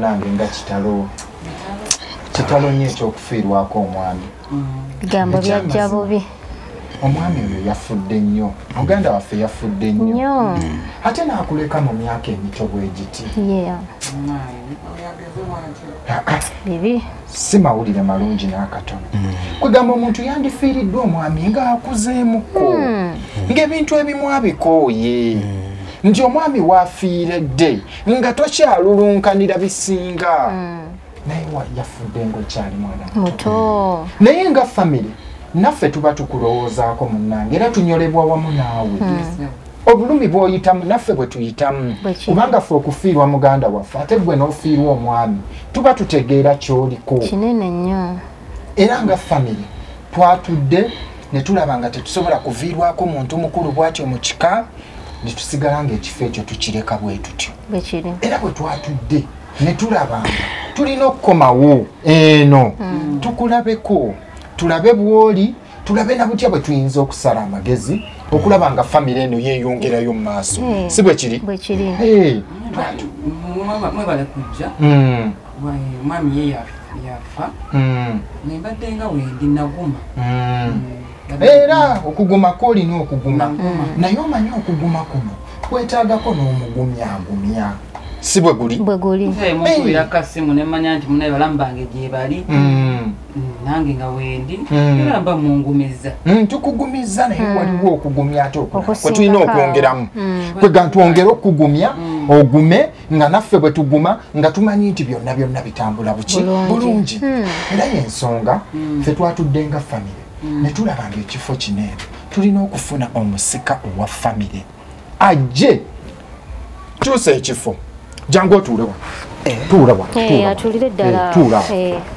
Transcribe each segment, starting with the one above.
Bannange nga kitalo. Kitalo nnyo ekyokufiirwako omwami. Bigambo byajja bubi. Omwami oyo yafudde nnyo. Muganda waffe yafudde nnyo. Ate n'akuleka mu myaka emito bwe giti. Bibi. Si mawulire malungi n'akatono. Kwegamba omuntu yandifiiriddwa omwami ng'akuzeemuko. Ng'ebintu ebimu abikooye. Nti omwami waafiiredde nga tokyalulunkanira bisinga. Naye yafudde ng'okyali mwana muto. Naye nga famire naffe tuba tukulowoozaako munnange era tunyolebwa wamu naawe. Obulumi bw'oyitamu naffe bwe tuyitamu. Kubanga ffe okufiirwa muganda waffe ate gwe n'ofiirwa omwami tuba tutegeera ky'oliko. Kinene nnyo. Era nga famire twatudde ne tulaba nga tetusobola kuviirwako muntu mukulu bw'atyo mu kika ne tusigala ng'ekifo ekyo tukireka bwe tutyo. Era bwe twatudde ne tulaba nga tulina okukomawo eno tukulabeko. Tulabe bw'oli, tulabe na butya bwe tuyinza okusala amagezi okulaba nga famire eno yeeyongerayo mu maaso. Si bwe kiri? Bwe kiri. Mwebale kujja. Omwami ye yafa. Ne mbadde nga wendi naguma. Era okuguma kw'olina okuguma. Naye omanyi okuguma kuno kwetaagako n'omugumyagumya. Si bwe guli? Bwe guli. Nze mukubira akasimu ne mmanya nti munnaye balamu bange gye bali. Nange nga wendi era mba mungumiza. Tukugumiza naye waliwo okugumya ate okulala kwe tulina okwongeramu. Kwega twongere okugumya ogume nga naffe bwe tuguma nga tumanyi nti byonna byonna bitambula buki bulungi. Era y'ensonga ffe twatudde nga famire ne tulaba ng'ekifo kino eno tulina okufuna omusika owa famire ajje kyusa ekifo. Jangu otuule wano. Tuula wano. Atulire ddala. Tuula.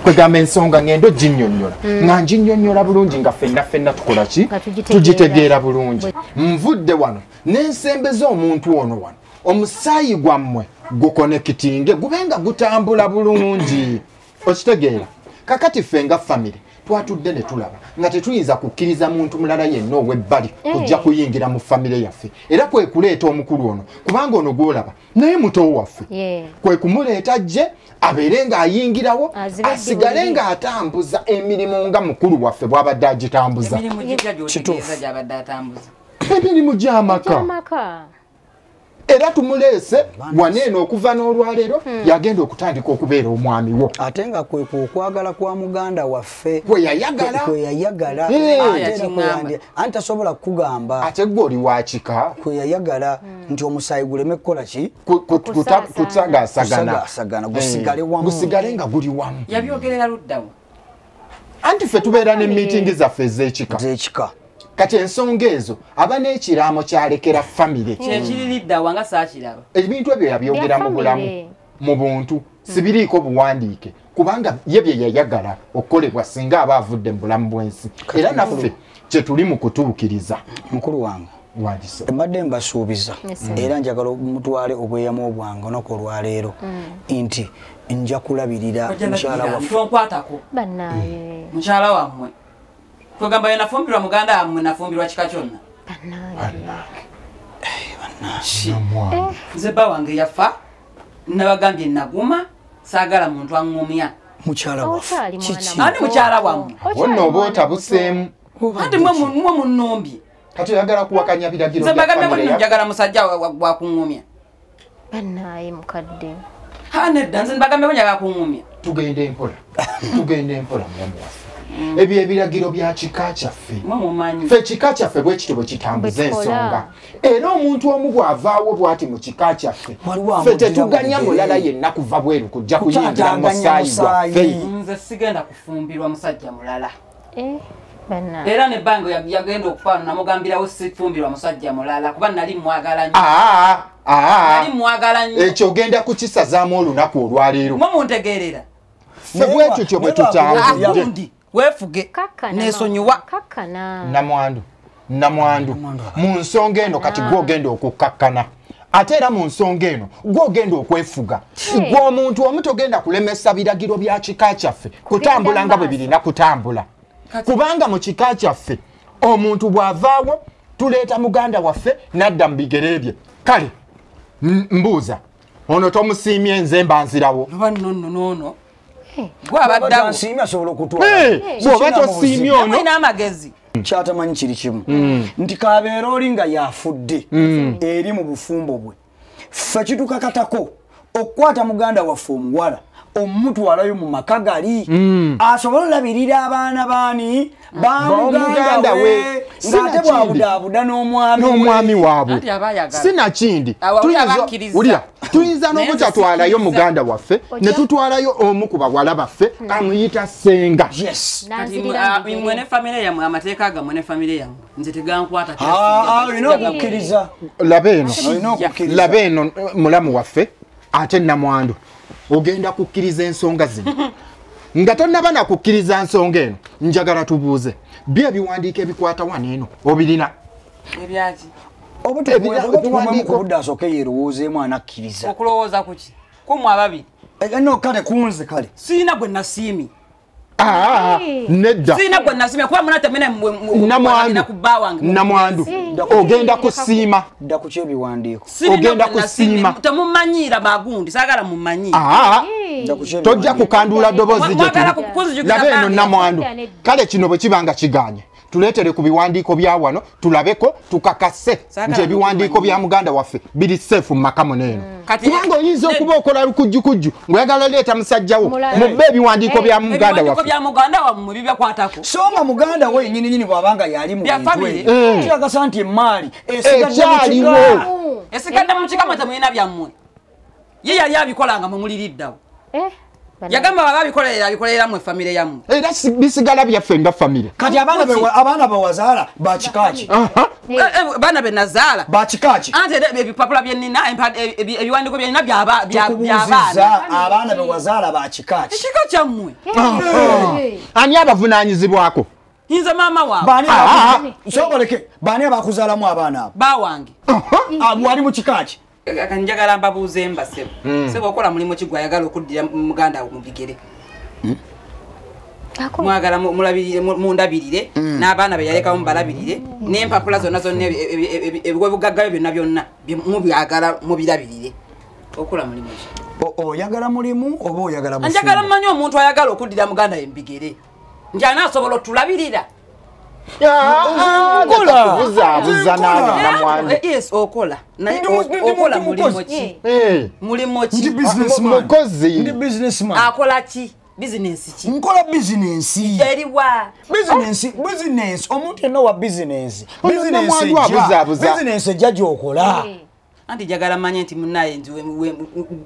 Kwegamba ensonga ngendo ginnyonnyola. Nga nginnyonnyola bulungi nga ffenna ffenna tukola ki? Tugitegeera bulungi. Nvudde wano n'ensembeza omuntu ono wano. Omusaayi gwammwe gukonekitinge gube nga gutambula bulungi. Okitegeera? Kakati ffe nga famire twatudde ne tulaba nga tetuyinza kukkiriza muntu mulala yenna ow'ebbali kujja kuyingira mu famire yaffe. Era kwe kuleeta omukulu ono kubanga ono gw'olaba naye muto waffe. Kwe kumuleeta ajje abeere ng'ayingirawo asigale ng'atambuza emirimu nga mukulu waffe bw'abadde agitambuza. Emirimu gy'amaka. Era tumuleese waneeno okuva n'olwaleero yagenda okutandika okubeera omwami wo. Ate nga kwe okwagala kwa muganda waffe kwe yayagala. Kwe yayagala. Anti tasobola kukugamba. Ate gwe oli wa kika. Kwe yayagala nti omusaayi guleme kukola ki? Kusagaasagana. Gusigale wamu. Gusigale nga guli wamu. Yabyogerera luddawo. Anti ffe tubeera ne miitingi zaffe ez'ekika. Ez'ekika. Kati ensonga ezo aba n'ekiraamo kyalekera famire. Kyekiriridda wanga saakiraba. Ebintu ebyo yabyogera mu bulamu mu buntu sibiriiko buwandiike kubanga ye bye yayagala okukolebwa singa aba avudde mu bulamu bw'ensi. Era naffe kye tuli mu kutuukiriza. Mukulu wange mbadde mbasuubiza era njagala mutwale obweyamo bwange olunaku olwaleero nti nja kulabirira mukyala waffe. Tonkwatako. Bannaaye. Mukyala wammwe. Kwegamba ye nafumbirwa muganda wammwe nafumbirwa kika kyonna. Nze bba wange yafa nabagambye naguma saagala muntu aŋŋumya. Mukyala waffe. Ani mukyala wammwe? Wonna oba otabuseemu. Anti mmwe munnumbye. Kati oyagala kuwakanya biragiro bya famire. Nze mbagambye bwe njagala musajja wa kuŋŋumya. Bannaaye mukadde. Ha nedda nze mbagambye bwe njagala kuŋŋumya. Tugende mpola. Tugende mpola mulamu waffe. Ebyo ebiragiro bya kika kyaffe. Ffe kika kyaffe bwe kityo bwe kitambuza ensonga. Era omuntu omu bw'avaawo bw'ati mu kika kyaffe ffe tetuganya mulala yenna kuva bweru kujja kuyingira musaayi gwaffe. Nze sigenda kufumbirwa musajja mulala. Era ne bango yagenda okufaanana namugambirawo sifumbirwa musajja mulala kuba nali mwagala nnyo. Nali mwagala nnyo. Ekyo ogenda kukisazaamu olunaku olwaleero. Mwe muntegeerera. Ffe bwe tutyo bwe tutambudde. Weefuge nesonyiwa. Namwandu. Namwandu. Mu nsonga eno kati gwe ogenda okukkakkana. Ate era mu nsonga eno gwe ogenda okwefuga. Gwe omuntu omu togenda kulemesa biragiro bya kika kyaffe kutambula nga bwe birina kutambula. Kubanga mu kika kyaffe omuntu bw'avaawo tuleeta muganda waffe n'adda mu bigere bye. Kale mbuuza Ono tomusiimye nze mba nzirawo. Oba nno. Gwe abadde nsiimye asobola okutwala. Bw'oba tosiimye ono. Mulina amagezi. Kyatamanyi kiri kimu. Nti kabeera oli nga yafudde eri mu bufumbo bwe. Ffe kitukakatako okukwata muganda waffe omuwala omutwalayo mu maka gali asobole olabirira abaana baani bamuganda we ng'ate bwabudaabuda n'omwami waabwe. Sinakindi tuyinza n'obutatwalayo muganda waffe ne tutwalayo omu ku bawala baffe amuyita ssenga. Mmwe ne famire yammwe amateeka gammwe ne famire yammwe nze tegankwata. Olina okukkiriza. Laba eno mulamu waffe ate namwandu ogenda kukkiriza ensonga zino. Nga tonnaba na kukkiriza nsonga eno, njagala tubuuze byo ebiwandiiko ebikwata wano eno obirina? Ebyaki? Oba obudde asooke yerowoozeemu anakkiriza. Okulowooza kuki? Kummwe ababiri. No kale kunze kale. Sirina gwe nasiimye. Nedda. Sirina gwe nasiimye kuba muna temena namwandu. Namwandu ogenda kusiima. Dda ku ky'ebiwandiiko. Ogenda kusiima. Temumanyiira bagundi, saagala mumanyiire. Tojja kukandula ddoboozi gye tuli. Laba eno namwandu. Kale kino bwe kiba nga kigaanye, tuleetere ku biwandiiko bya wano tulabeko tukakase nti ebiwandiiko bya muganda waffe biri safe mu maka muno eno. Kubanga oyinza okuba okola lukujjukujju ng'oyagala leeta musajja wo mubbe ebiwandiiko bya muganda waffe. Ebiwandiiko bya muganda wammwe bibakwatako. So nga muganda we yennyini nnyini bw'abanga yali mu bintu ebyo, kirakasa nti emaali esigadde mu kika. Esigadde mu kika mwe temulina byammwe. Ye yali abikolanga mwe muliriddawo. Yagamba baba abikolera abikolera mwe famire yammwe. Era bisigala byaffe nga famire. Kati abaana bawazaala ba kika ki? Baana be nazaala ba kika ki? Anti ebipapula bye nnina ebiwandiiko bye nnina by'abaana. Abaana be wazaala ba kika ki? Ekika kyammwe. Ani abavunaanyizibwako? Nze maama waabwe. Soboleke baani abakuzaalamu abaana abo? Bawange. Wali mu kika ki? Njagala mbabuuze mba ssebo. Ssebo okola mulimu ki gw'ayagala okuddira muganda wo mu bigere? Mwagala mundabirire n'abaana be yalekawo mubalabirire n'empapula zonna zonna ebugagga byonna byonna mubyagala mubirabirire. Okola mulimu ki? Oyagala mulimu oba oyagala bufumbo? Njagala mmanyi omuntu ayagala okuddira muganda we mu bigere. Nti anaasobola otulabirira. Yes, okola. Okola mulimu ki? Mulimu ki? Ndi businessman. Mukozi. Ndi businessman. Akola ki? Business ki? Nkola business. Eriwa. Business, business. Omuntu yenna wa business. Business ejja. Business ejja gy'okola. Anti njagala manye nti munnaye nti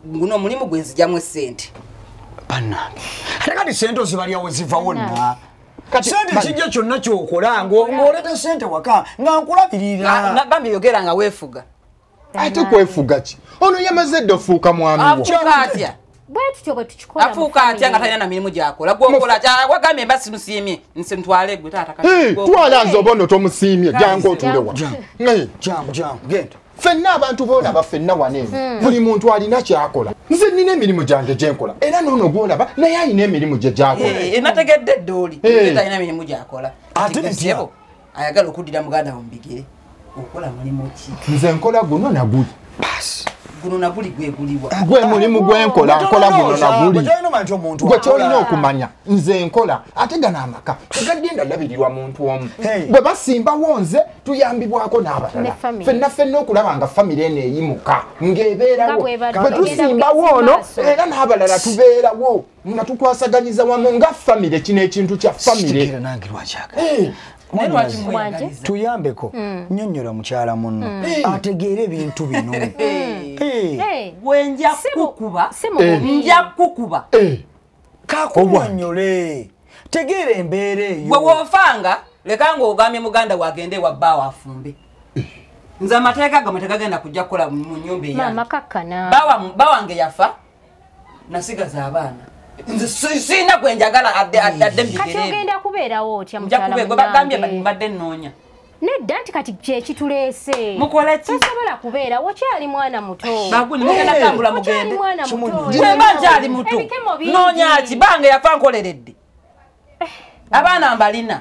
guno omulimu gwe nzigyamu essente. Bannange. Ate kati ssente ozibalya we ziva wonna. Sente kijja kyonna ky'okola ng'oleeta ssente waka nga nkulabirira. Bambi yogera nga weefuga. Ate kwefuga ki? Ono yamaze dda ofuuka mwami wo. Afuuka atya? Bwe tutyo bwe tukikola. Afuuka atya nga talina na mirimu gy'akola? Gw'okola wagambye mba simusiimye nse ntwale gwe taata kati. Twala nze oba ono tomusiimye jangu otuule wa. Jangu jangu genda. Ffenna abantu boolaba ffenna wano eno buli muntu alina ky'akola. Nze nnina emirimu gyange gye nkola era n'ono gw'olaba naye alina emirimu gye gy'akola. Nategedde dda oli talina mirimu gy'akola. Ate ntya? Ayagala okuddira muganda wo mu bigere. Okola mulimu ki? Nze nkola guno na guli. Guno na guli gwe guliwa. Gwe mulimu gwe nkola, nkola guno na guli. Gwe ky'olina okumanya nze nkola ate gano amaka tegagenda labirirwa muntu omu. Bwe basimbawo nze tuyambibwako n'abalala. Ffenna ffenna okulaba nga famire eno eyimuka ng'ebeerawo. Bwe tusimbawo ono era n'abalala tubeerawo nga tukwasaganyiza wamu nga famire. Kino ekintu kya famire. Tuyambeko nnyonnyola mukyala munno ategeere ebintu bino. Gwe nja kukuba, nja kukuba. Kakunnyonnyole, tegeera embeera eyo. Bwe wofanga leka ng'ogambye muganda we agende ewa bbaawe afumbe. Nze amateeka gammwe tegagenda kujja kukola mu nnyumba eyange. Maama kakkana. Bba wange yafa nasigaza abaana. Nze sirina gwe njagala adde mu bigere. Kati ogenda kubeerawo otya mukyala munange? Bagambye mbadde nnoonya. Nedda nti kati kye kituleese. Mukola ki? Tosobola kubeerawo, okyali mwana muto. Baguni mugenda tambula mugende. Okyali mwana muto. Bwe mba nkyali muto. Nnoonya ki? Bange yafa nkoleredde. Abaana mbalina.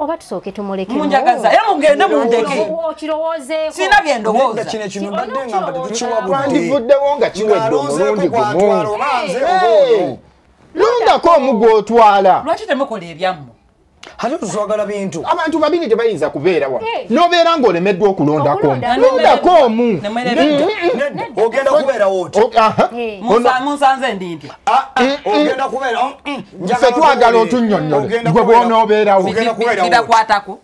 Oba tusooke tumuleke. Munjagaza era mugende mundeke. Okirowoozeeko. Sina bye ndowooza. Kino kino mbadde ngamba tetukiwa budde. Twandivuddewo nga kiwedde omulundi gumu. Londako omu gw'otwala. Lwaki temukola ebyammwe? Ate tuswagala bintu. Abantu babiri tebayinza kubeera wano. N'obeera ng'olemeddwa okulondako omu. Londako omu. Ogenda kubeerawo oti. Munsanze ndi ntya? Ogenda kubeerawo. Ffe twagala otunnyonnyole. Gwe bw'onoobeerawo. Bibakwatako.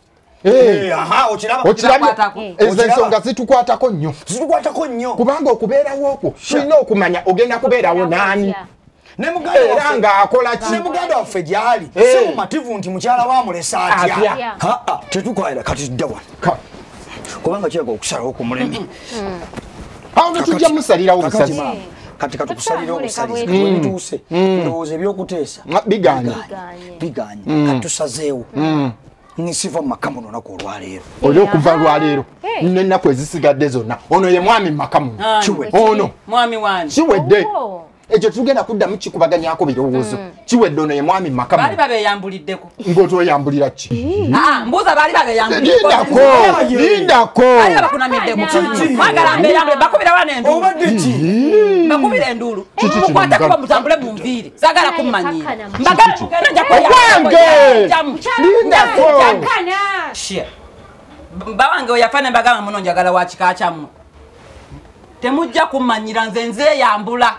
Okirabye ezo ensonga zitukwatako nnyo. Zitukwatako nnyo. Kubanga okubeerawo okwo tulina okumanya ogenda kubeerawo n'ani. Era ng'akola ki? Ne muganda waffe gy'ali si mumativu nti mukyala wa amulese atya. Tetukwayira kati tudde wano. Kubanga kirabika okusalawo ku mulemi. Awo tujja musalirawo busazi. Kati katukusalirawo obusalizi. Bwe bituuse ndowooza ebyokuteesa biganye. Biganye. Kati tusazeewo. Nsiva mu maka muno olunaku olwaleero. Oli okuva lwaleero n'ennaku ezisigadde zonna. Ono ye mwami mu maka muno. Ono. Mwami wange. Kiwedde. Ekyo tugenda kuddamu kikubaganyako birowoozo. Kiwedde ono ye mwami maka. Baali babeeyambuliddeko. Ng'otweyambulira ki? Mbuuza baali babeeyambuliddeko. Lindako! Lindako! Baali babakunamiddeko. Mwagala mbeeyambule bakubira wano enduulu. Obadde ki? Bakubira enduulu. Mukwateko mutambule munviire. Saagala kummanyiira. Mbagala mugende nja kweyambula. Lindako! Bawange oyo yafa ne mbagamba muno njagala wa kika kyammwe. Temujja kummanyira nze nzeeyambula.